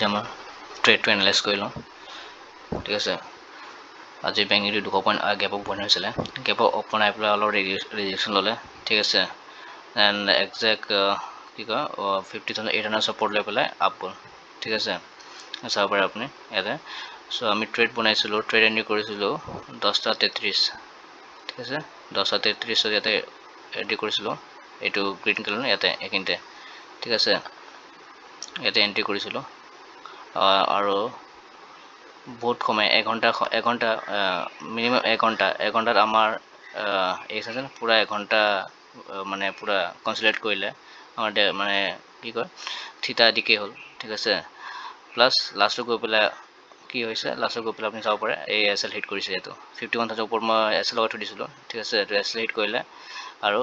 আমাৰ ট্ৰেডটো এনালাইজ কৰি লওঁ, ঠিক আছে। আজি bank Nifty 200 point gap open হৈছিলে, গেপ অপেন আহি পেলাই অলপ ৰিজেকশ্যন ল'লে, ঠিক আছে। এণ্ড একজেক্ট কি কয় 50,800 ছাপৰ্ট লৈ পেলাই আপ গ'ল, ঠিক আছে। চাব পাৰে আপুনি ইয়াতে। চ' আমি ট্ৰেড বনাইছিলোঁ, ট্ৰেড এণ্ট্ৰি কৰিছিলোঁ 10টা 33, ঠিক আছে। 10টা 33ত ইয়াতে এণ্ট্ৰি কৰিছিলোঁ, এইটো গ্ৰীণ কালাৰ ইয়াতে এইখিনিতে, ঠিক আছে। ইয়াতে এণ্ট্ৰি কৰিছিলোঁ আৰু বহুত সময় এঘণ্টা, এঘণ্টা মিনিমাম এঘণ্টা, এঘণ্টাত আমাৰ এই চাইছে পূৰা এঘণ্টা মানে পূৰা কনচলিডেট কৰিলে আমাৰ, মানে কি কয় থিতা ডিকে হ'ল, ঠিক আছে। প্লাছ লাষ্টত গৈ পেলাই কি হৈছে, লাষ্টত গৈ পেলাই আপুনি চাব পাৰে এই এছ এল হিট কৰিছে। এইটো 51,000 ওপৰত মই এছ এল লগাই থৈ দিছিলোঁ, ঠিক আছে। এইটো এছ এল হিট কৰিলে আৰু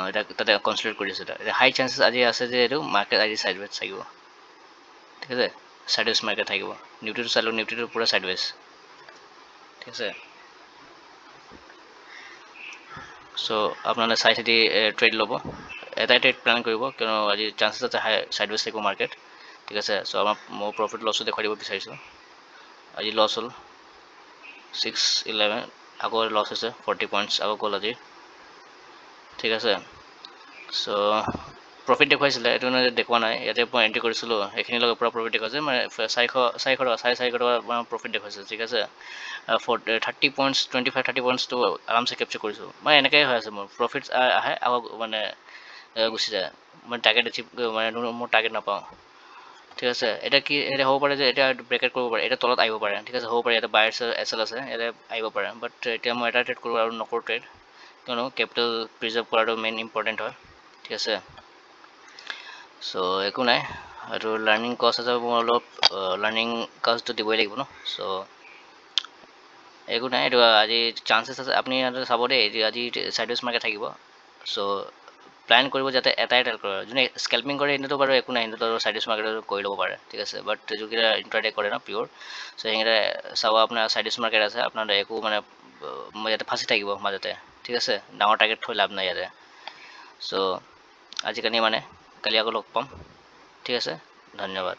এতিয়া তাতে কনচলিডেট কৰি দিছে। এতিয়া হাই চান্সেছ আজি আছে যে এইটো মাৰ্কেট আজি ছাইডৱেজ থাকিব, ঠিক আছে। ছাইডৱেজ মাৰ্কেট থাকিব। নিফটিটো চালোঁ, নিফটিটো পূৰা ছাইডৱেজ, ঠিক আছে। চ' আপোনালোকে চাই চিতি ট্ৰেড ল'ব, এটাই ট্ৰেড প্লেন কৰিব, কিয়নো আজি চান্সেছ আছে হাই ছাইডৱেজ থাকিব মাৰ্কেট, ঠিক আছে। চ' আমাৰ মোৰ প্ৰফিট লছো দেখুৱাই দিব বিচাৰিছোঁ। আজি লছ হ'ল 611, আকৌ লছ হৈছে 40 পইণ্টছ আকৌ গ'ল আজি, ঠিক আছে। চ' প্ৰফিট দেখুৱাইছিলে, এইটো মানে দেখুওৱা নাই। ইয়াতে মই এণ্ট্ৰি কৰিছিলোঁ, সেইখিনিৰ লগত পূৰা প্ৰফিট দেখুৱাইছে, মানে 400 টকা, 450 টকা মানে প্ৰফিট দেখুৱাইছে, ঠিক আছে। 30 পইণ্টছ, 25 30 পইণ্টছটো আৰামছে কেপচাৰ কৰিছোঁ। মানে এনেকৈ হৈ আছে মোৰ প্ৰফিট আহে আকৌ মানে গুচি যায়, মানে টাৰ্গেট এচিভ মানে মোৰ টাৰ্গেট নাপাওঁ, ঠিক আছে। এতিয়া কি এতিয়া হ'ব পাৰে যে এতিয়া ব্ৰেকেট কৰিব পাৰে, এতিয়া তলত আহিব পাৰে, ঠিক আছে, হ'ব পাৰে। ইয়াতে বায়াৰ্ছ এছ এল আছে, ইয়াতে আহিব পাৰে। বাট এতিয়া মই এটা ট্ৰেড কৰোঁ আৰু নকৰোঁ ট্ৰেড, কিয়নো কেপিটেল প্ৰিজাৰ্ভ কৰাটো মেইন ইম্পৰ্টেণ্ট হয়, ঠিক আছে। চ' একো নাই, এইটো লাৰ্ণিং কষ্ট আছে, মোৰ অলপ লাৰ্ণিং কষ্টটো দিবই লাগিব ন। চ' একো নাই, এইটো আজি চান্সেছ আছে, আপুনি ইয়াতে চাব দেই, আজি ছাইডৱেজ মাৰ্কেট থাকিব। চ' প্লেন কৰিব যাতে এটাই ট্ৰেড কৰে, যোনে স্কেল্পিং কৰে সিহঁতেতো বাৰু একো নাই, সিহঁতেতো ছাইডৱেজ মাৰ্কেটত কৰি ল'ব পাৰে, ঠিক আছে। বাট যোনকেইটা ইণ্ট্ৰাডে কৰে ন পিয়'ৰ, চ' সেইকেইটা চাব আপোনাৰ ছাইডৱেজ মাৰ্কেট আছে, আপোনাৰ একো মানে ইয়াতে ফাঁচি থাকিব মাজতে, ঠিক আছে। ডাঙৰ টাৰ্গেট থৈ লাভ নাই ইয়াতে। চ' আজিকালি মানে কালি আকৌ লগ পাম, ঠিক আছে, ধন্যবাদ।